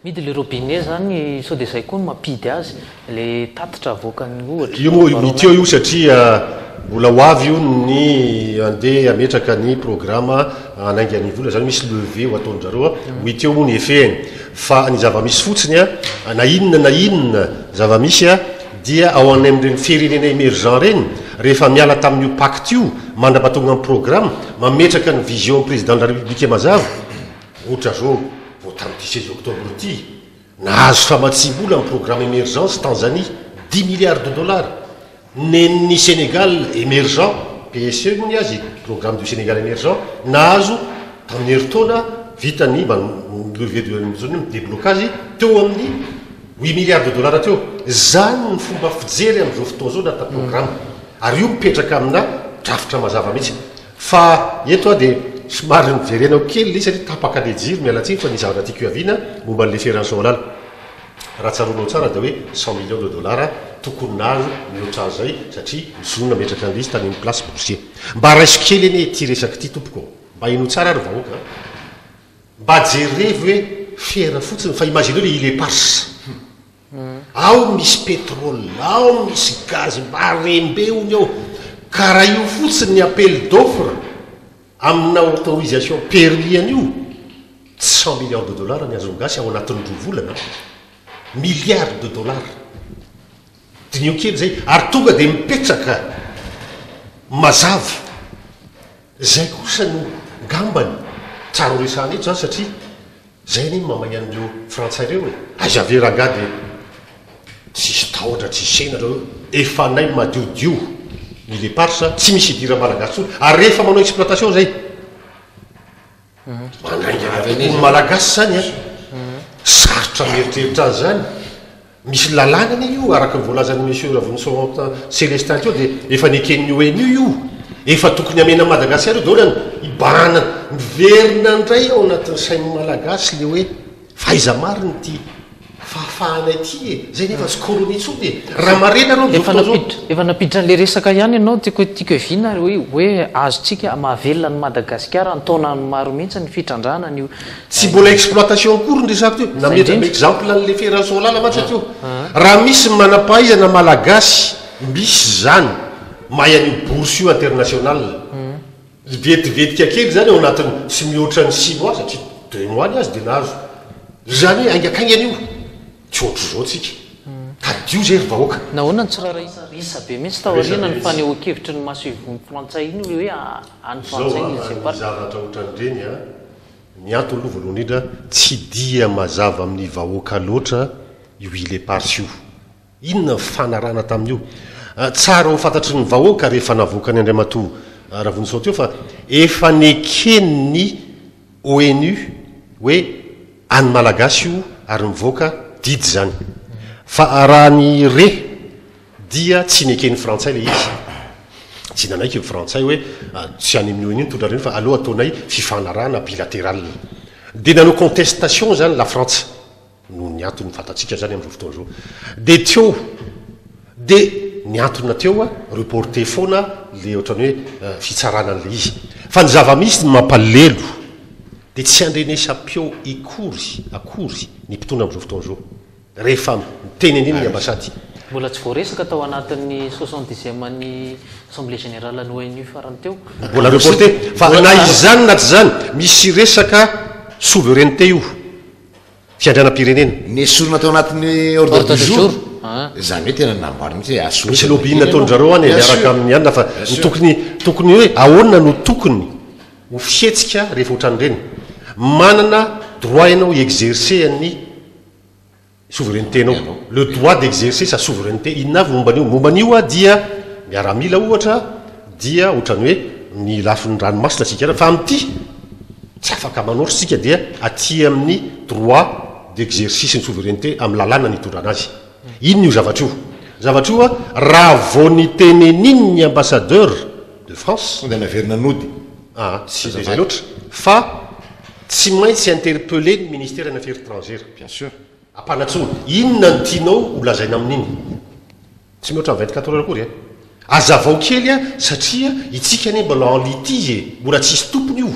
Mihidy le robinet zany sao de zay koa no mampihidy azy, le tatitra avoakan'ny ohatra. Io moa mety eo io satria mbola ho avy io ny andeha hametraka ny programa hanainga ny vola, zany hoe misy levée ho ataon-dry zareo a, ho hita eo moa ny effet-ny. Fa ny zava-misy fotsiny a, na inona na inona zava-misy a, dia ao any amin'ireny firenena emergent ireny, rehefa miala tamin'io pacte io, mandra-pahatonga ny programa, mametraka ny vision président de la république mazava, Ohatra zao, vao tamin'ity 16 octobre ity, nahazo famatsiam-bola ny programme Emergence Tanzanie, dix milliards de dollars. Nen'ny Sénégal émergent, PSE moa ny azy, Programme du Sénégal émergent, nahazo tamin'ny herintaona, vita ny mba levée de mi-déblocage teo amin'ny huit milliards de dollars teo. Izany ny fomba fijery amin'izao fotoana izao anatina programme. Ary io mipetraka amina drafitra mazava mihitsy. Fa eto aho dia somary niverenako kely ilay izy satria tapaka ilay jiro, miala tsiny fa ny zavatra tiako hiaviana momba an'ilay feran'i Soalala. Raha tsaroanao tsara dia hoe cent millions de dollars tokony nahazo mihoatra an'izay satria ny sinoa nametraka an'ilay izy tany amin'ny place boursier. Mba raiso kely anie ity resaka ity tompoko ô. Mba henoy tsara ry vahoaka a. Mba jerevo hoe fera fotsiny fa imagineo ilay île éparse. Ao misy pétrole, ao misy gaz, mba rembe hono eo. Ka raha io fotsiny ny appel d'offre amina autorisation permis an'io, tsy cent milliards de dollars ny azon'ny gasy ao anatin'ny roa volana an! Milliards de dollars. Diniho kely izay. Ary tonga dia mipetraka mazava. Izay kosa no ngambany tsara ho resahana eto izany satria Zay anie no mamay an'ireo frantsay ireo e! Aiza ve rangahy de tsisy tahotra tsisy henatra hoe efa anay madiodio ny le parsa tsy misy idiran'ny malagasy tsony ary rehefa manao exploitation zay manainga tokoa ny malagasy zany an! Sarotra mieritreritra an'izany. Misy lalàna anie io araka ny voalazan'i Monsieur Ravonison Celestin teo dia efa neken'ny ONU io, efa tokony hamena an'i Madagasikara io daholo an, hibahana, miverina indray ao anatin'ny sain'ny Malagasy le hoe fa aiza marina ity fahafahana ity e, zay nefa tsy colonie intsony e, raha marina nareo amin'izao fotoana izao. Efa nampiditra an'ilay resaka ihany ianao, tiako tiako hiaviana ary hoe hoe azontsika mahavelona an'i Madagasikara an-taonany maro mihitsy ny fitrandrahana an'io Tsy mbola exploitation akory ny resako teo. Nametraka exemple an'le feran'i Soalala mantsy aho teo. Raha misy ny manam-pahaizana malagasy, misy izany, mahay an'io bourse io international. Vetivetika kely izany ao anatin'ny tsy mihoatra ny six mois satria deux mois ny azy dia nahazo. Izany hoe haingakaingana io. Tsy ohatr'izao tsika. Tadidio izay ry vahoaka. Nahoana no tsy rarahina resa be mihitsy taoriana ny fanehoan-kevitry ny masoivohon'ny frantsay iny hoe any Izao frantsay ny an, ny Zepar. zavatra ohatran'ireny an, Ny antony aloha voalohany indrindra, tsy dia mazava amin'ny vahoaka loatra io île éparse io. Inona ny fifanarahana tamin'io? Tsara ho fantatry ny vahoaka rehefa navoakan'i Andriamatoa Ravonjison teo fa efa neken'ny ONU hoe an'ny Malagasy io ary mivoaka didy izany. Fa raha ny re Dia tsy neken'ny frantsay ilay izy. Tsy nanaiky ny frantsay hoe tsy any amin'ny ONU nitondra an'ireny fa aleo ataonay fifanarahana bilateral. Dia nanao contestation izany la Frantsa noho ny antony fantatsika izany amin'izao fotoana izao. Dia teo dia nihantona teo reporter foana ilay ohatran'ny hoe fitsarana an'ilay izy. Fa ny zava-misy ny mampalelo dia tsy andrenesam-peo ikory akory ny mpitondra amin'izao fotoana izao. Rehefa miteny an'iny ny ambasady. Mbola tsy voaresaka tao anatin'ny soixante-dixième an'ny Assemblée générale ny ONU farany teo. Mbola reporté. Fa na izany na tsy izany, misy resaka souveraineté io, fiandrianam-pirenena. Nesorina tao anatin'ny ordre du jour. Izany hoe tena namboarina mihitsy hoe asorina. Misy lobbying nataon-dry zareo any miaraka amin'ny anona fa ny tokony, tokony hoe ahoana no tokony ho fihetsika rehefa ohatran'ireny. Manana droit ianao hi-exercer an'ny Souveraineté-nao. Le droit d'exercer sa souveraineté. Inona avy momba an'io? Momba an'io dia miaramila ohatra dia ohatran'ny hoe ny lafiny ranomasina tsika ihany fa amin'ity tsy afaka manoatra isika dia aty amin'ny droit d'exercice ny souveraineté amin'ny lalàna ny hitondrana azy. Inona io zavatra io? Zavatra io raha vao niteneniny ny ambassadeur de France. Tonga dia naverina nody. Aa tsy dia izay loatra fa tsy maintsy interpeller ny ministère ny affaires étrangères. Bien sûr. Ampanantsoina. Inona no tianao ho lazaina amin'iny? Tsy mihoatra ny 24 heures akory e. Azavao kely a satria itsika anie mbola en litige e, mbola tsisy tompony io.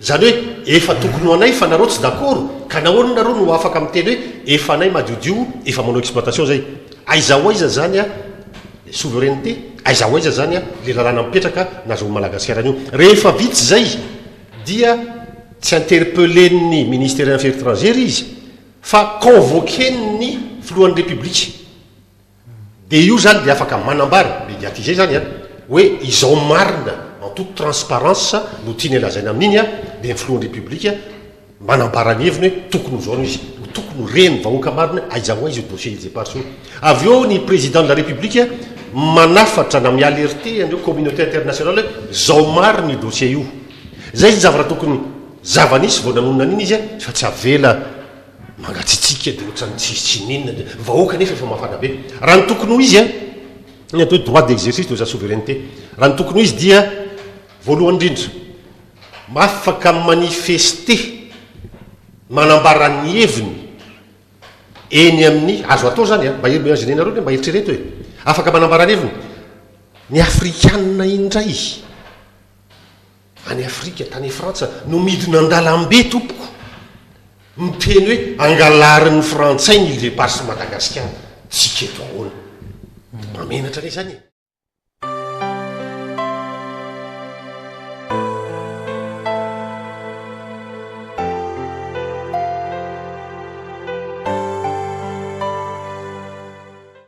Zany hoe efa tokony ho anay fa nareo tsy d'accord ka nahoana nareo no afaka miteny hoe efa anay madiodio efa manao exploitation zay? Aiza ho aiza zany a le souveraineté? Aiza ho aiza zany a le lalàna mipetraka nazahoan'i Madagasikara an'io? Rehefa vita izay dia tsy interpeller-n'ny ministère affaires étrangères izy fa convoquer-n'ny filohan'ny République. Dia io zany dia afaka manambara, médiatiser zany an, hoe izao marina en toute transparence no tiany lazaina amin'iny an, dia ny filohan'ny République manambara ny heviny hoe tokony ho izao no izy, ho tokony ho ren'ny vahoaka marina hoe aiza ho aiza io dossier Îles Éparses io. Avy eo ny président de la République manafatra na mi-alerter an'ireo communauté internationale hoe izao marina io dossier io. Izay ny zavatra tokony zava-nisy vao nanonona an'iny izy an, fa tsy avela Mangatsiatsiaka dia ohatran'ny tsisy tsy n'inona dia vahoaka nefa efa mafana be. Raha ny tokony ho izy an, ny atao hoe droit d'exercice de sa souveraineté, raha ny tokony ho izy dia voalohany indrindra mafaka mi-manifester, manambara ny heviny eny amin'ny, azo atao izany an, mba imaginer-nareo anie, mba eritrereto e, afaka manambara ny heviny ny afrikanina indray. Any Afrika, tany Frantsa no midina an-dalambe tompoko miteny hoe angalarin'ny frantsay ny îles Éparses Madagasikara. Tsika eto ahoana? Mahamenatra anie izany e!